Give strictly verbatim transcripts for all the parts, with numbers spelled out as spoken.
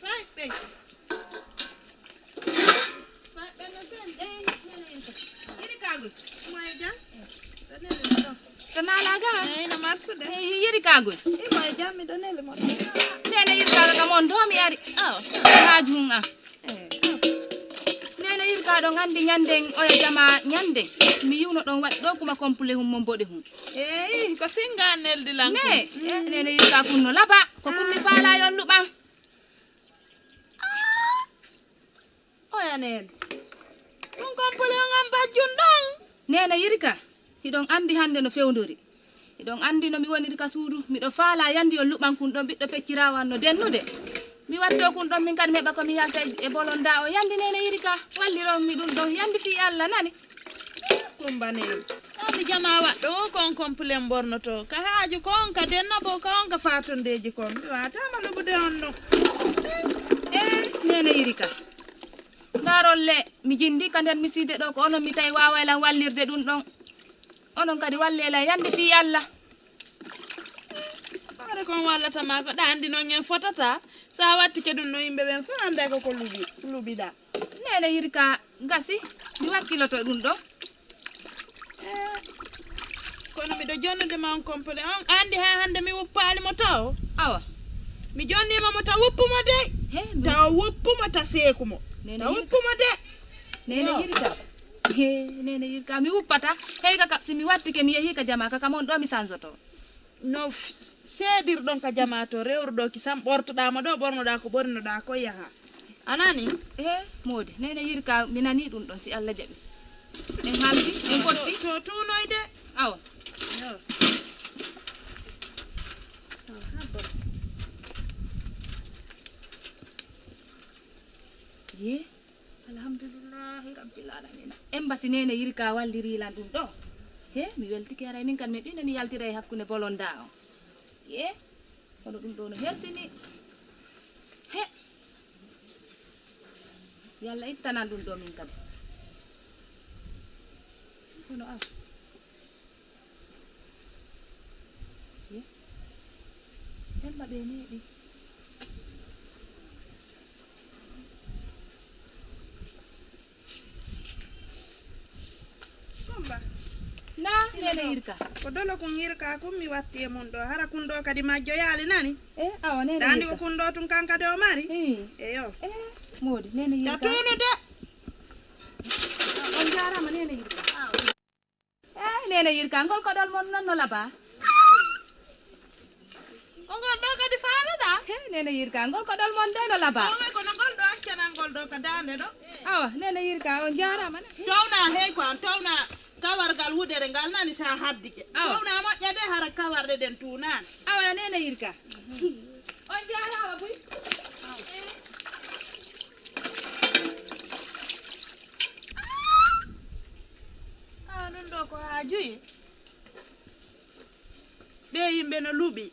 Fay ɓe. Fay ɓe no sen. Yirikaagoy. Moye jam. Ɗo neli mo ɗo. Ko naalaga? Eyi, no marsude. Eyi, yirikaagoy. Imo e jam, miɗo neli mo ɗo. Nene yirikaaga kam on do mi ari. Awa. Majum an. Eyi, awa. Nene yirka ɗon andi ñanden oya jama ñanden. Mi yiwno ɗon waɗi ɗo kuma kompule hum mo mboɗe hum. Eyi, ko singa neldi lan. Ne, eh, nene yirka kun no laba. Ko kun mi faala yon luɓan. Oya nene. Ɗum kon pole on an bajjun ɗon. Nene yirka, hiɗon andi hande no fewndori. Hiɗon andi no mi woniri ka suudu. Miɗo faala yandi on luɓan kun ɗon ɓiɗɗo peccirawan no dennude. Mi watto kun ɗon min kadi mi heɓa ko mi yalta e, e bolonda o. Yandi nene yirka, walliron mi ɗum ɗon. Yandi fii Allah nani. Kumba nene. Andi jama waɗɗo o kon kon pulen bornoto. Ka haaju kon ka denna bo ka on ka fatondeji kon. Mi watama luɓude on ɗon. Eh, nene yirka. Ngarol le, mi jindi ka nder miside ɗo ko onon mi tawi waaway lan wallirde ɗum ɗon. Onon kadi walle lan yande fii Allah. Ɓaare kon wallata ma ko ɗa andi non en fotata. Sa wattike ɗum no yimɓe ɓen fof anda ko ko luɓi, luɓiɗa. Nene yirka gasi, mi wakkiloto ɗum ɗon. Eh, kono miɗo jonnude ma on complet. On andi ha hande mi wuppaali mo taw. Awa. Mi jonnima mo taw wuppumo de. He, no. Taw wuppumo ta seekumo. Nene Ta yirka. Wuppumo de. Nene Yo. Yirka. He, nene yirka. Mi wuppata. Hey, kaka, si mi wattike, mi yehi ka jama, kaka mon ɗo mi sanzoto. No f-, seedirɗon ka jama to, rewruɗo ki sam, ɓortoɗa mo ɗo, ɓornoɗa ko ɓornoɗa ko yaha. A nani? Eh, moodi, nene yirka, mi nani ɗum ɗon, si Allah jaɓi. En haaldi, en fotti. To, to tuunoyde. Awa. Yo. Awa, ha bon. Ye, alhamdulillahi rabbil alamina. Embassy nene yirka walliri lan ɗum ɗo. He, mi weltike aray min kan mi ɓino mi yaltira e hakkunde bolonda on. Ye, kono ɗum ɗo no hersini. He. Yalla ittanan ɗum ɗo min kam. Kono aw. Ye. Demba ɓe neeɓi. Kumba. Na, nene yirka. Ko dolo kun yirka kun mi watti e mun ɗo. Hara kun ɗo kadi majjo yaali nani? Eh, awa nene. Dandi ko yirka. Kun ɗo tun kan kadi o mari? Eh. Eyo. Eh, modi, nene yirka. Tunu de. On jarama nene yirka. Eh, nene yirka, ngol koɗol mon non no laba. Ko ngol ɗo kadi faalaɗa? He, nene yirka, ngol koɗol mon de no laba. Awa, kono ngol ɗo accanangol ɗo ka dande ɗo. Awa, nene yirka, on jarama ne. Towna hey ko an, towna kawargal wuɗere ngal nani sa haddike. Awa. Towna moƴƴa de hara kawarɗe ɗen tunani. Awa, nene yirka. On jarama buy. Ah, ɗum ɗo ko haa juye? Ɓe yimɓe no luɓi.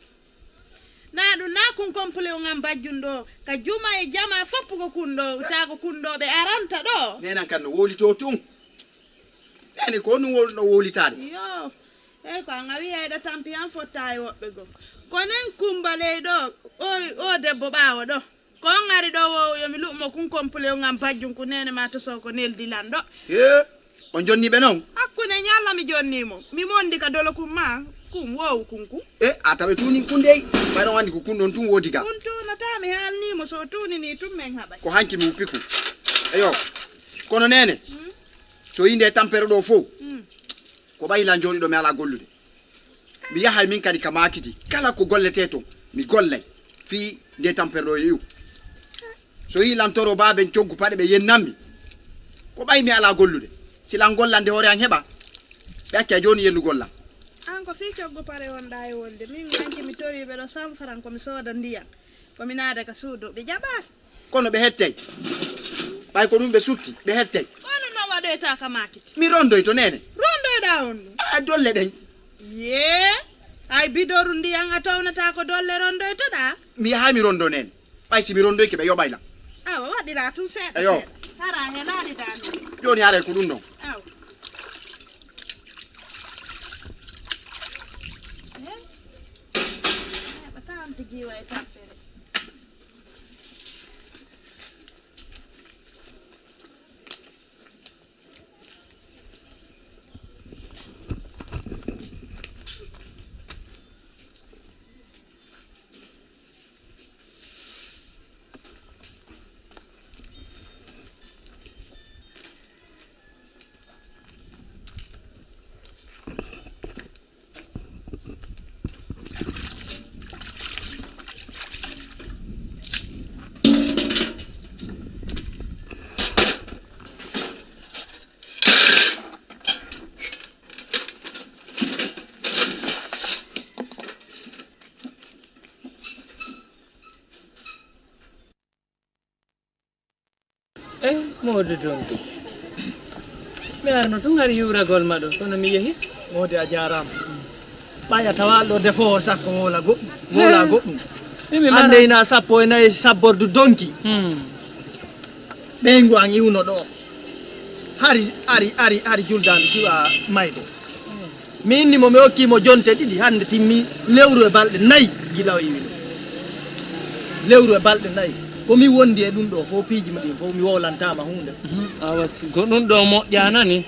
Na ɗum na kun complet on an bajjun ɗo. Ka juma e jama fof ko kun ɗo. Uta ko kun ɗo ɓe aranta ɗo. Nenan kan no wowlito tun. Nene ko ɗum wol-, no wowlitaade. Yo. Eyi ko an a wiya eɗa tampi an fotta e woɓɓe goo. Ko nen Kumba ley ɗo. O, o debbo ɓaawo ɗo. Ko on ari ɗo wo yo mi luɓ mo kun complet on an bajjun kun nene ma to so ko neldi lan ɗo. He, on jonni ɓe non? Hakkunde ñalla mi jonni mo. Mi mondi ka dolo kun ma, kun wowu kun kun. E, a tawe tunin kun dey. Ɓay ɗon andi ko kun ɗon tun woodi ga. Kun tunata mi haalni mo so tunini tun men haɓay. Ko hanki mi wuppi kun. Eyo. Kono nene, Hmm? so yinde e tampere ɗo fow, Hmm. ko ɓay lan jooɗiɗo mi ala gollude. Mi yahay min kadi ka maakiti. Kala ko golletee ton, mi gollay. Fii nde tampere ɗo e iw. So yii lan toro baaben coggu paɗe ɓe yennammi. Ko ɓay mi alaa gollude. Si lan gollande hoore an heɓa, ɓe acca jooni yennugol lan. An ko fii coggu paɗe wonɗaa e wolde. Min hanki mi toriiɓe ɗo san faran ko mi sooda ndiyan. Ko mi naada ka suudu, ɓe jaɓaaki. Kono ɓe hettay. Ɓay ko ɗum ɓe sutti, ɓe hettay. Kono no waɗoyta ka maakiti? Mi rondoyto nene. Rondoyɗaa on ɗum? A dolle ɗen. Yee, ay bidoru ndiyan a tawnata ko dolle rondoytoɗaa? Mi yaha mi rondo nene. Ɓay si mi rondoyke ɓe yoɓay lan. Awa waɗira tun seeɗa Eyo. Seeɗa. Hara helaali dani. Jooni haray ko ɗum ɗon. Awa. Eh? Heɓa Hiwa e tampere. Eh, Moodi Donki. Mi arno tun hari yuuragol ma ɗo, kono mi yehi. Moodi, a jaaraama. Ɓaya tawa ɗo defoowo sakko wowla goɗɗum, wowla goɗɗum. Hannde ina sappo e nayi sabbordu donki. Hmm. Ɓeyngu an iwno ɗo. Hari, ari, ari, ari juldaandu siwa mayde. Mi inni mo, mi hokki mo jonte ɗiɗi, hannde timmi lewru e balɗe nayi gila o iwi ɗo. Lewru e balɗe nayi. Ko mi wondi e ɗum ɗo fof, piiji mo ɗin fof, mi wowlantaama huunde. Mhm. Awa, si ko ɗum ɗo moƴƴaana ni,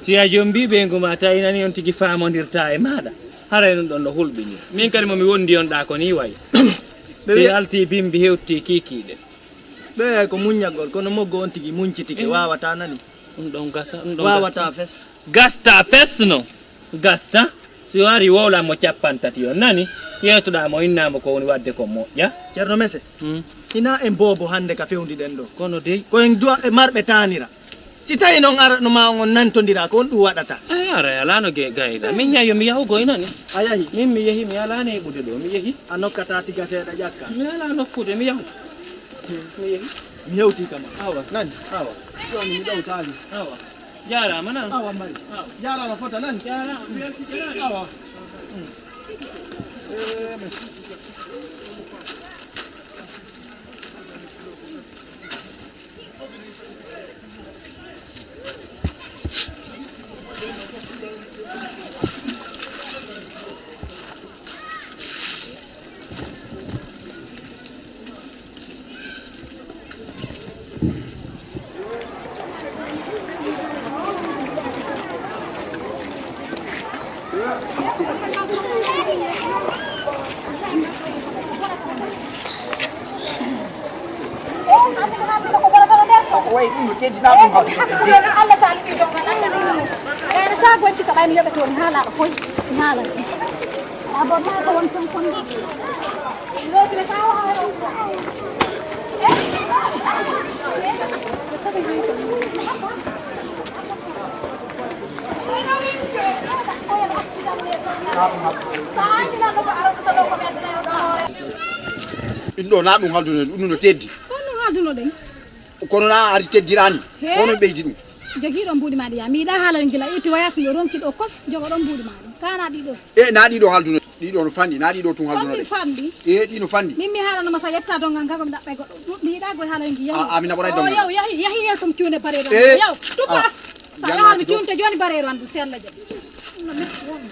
si a jombi ɓeyngu ma, tawi nani on tigi faamondirta e maaɗa, haray ɗum ɗon no hulɓini. Min kadi mo mi wondi on ɗa ko ni wayi. Ɓe si wiya alti bimbi hewti kikiiɗe. Ɓe ko muññagol, kono moggo on tigi muñcitike, eh, waawata nani. Ɗum ɗon gasa, ɗum ɗon wawata fes. Gasta fes no. Gasta. Si o ari wowlan mo cappan tati on nani. Yeetoɗa mo, inna mo ko woni wadde ko moƴƴa. Ceerno Mese, hmm, ina en boobo hannde ka fewndi ɗen ɗo. Kono dey. Ko en duwa e marɓe taanira. Si tawi noon ara no ma on nantondira, ko on ɗum waɗata. Eh, ara alano ge-, gayna. Min ñayo mi yahugo e nani. A yahi? Min mi yehi, mi alano e ɓude ɗo, mi yehi. A nokkata tigateɗa ƴakka? Mi ala nokkude, mi yahu. Mi yehi. Mi hewti kama. Awa. Nani? Awa. Jooni mi ɗowtaali. Awa. Jaaraama nan. Awa mari. Awa. Jaaraama fota nani? Jaaraama, mi weltike nani. Awa. Mm. Eh, merci. Ko wayi ɗum no teddina ɗum hawtude. Allah sali ɓe donga nanga ni. Gayna sa gonki sa ɓayni yoɓe toon haala ko foy. Haala. Abon ma ko won ton kon. Lotre ka wa. Ɗum ɗo na ɗum halduno, ɗum no teddi. Kono ɗum halduno ɗen. Kono na ari teddiraani. He? Kono ɓeydi ɗum. Jogiiɗo mbuuɗi ma ɗi ya. Mi yiɗa haala yo gila itti wayas yo ronki ɗo kof, jogo ɗon mbuuɗi ma ɗi. Kana ɗiɗo. E na ɗiɗo halduno, ɗiɗo no fanɗi, na ɗiɗo tun halduno ɗen. Fanɗi. E ɗi no fanɗi. Min mi haala no ma sa yetta dongal ngal ko mi ɗaɓɓay goɗɗo. Mi yiɗa goy haala yo ngi yahi. A, a, mi naɓoray dongal. Yaw, yahi, yahi yeeso mi cuune bareeɗo. E. Yaw, tupas. Sa yaha mi cuunte jooni bareeɗo an ɗum sella je. Ɗum no metti woni.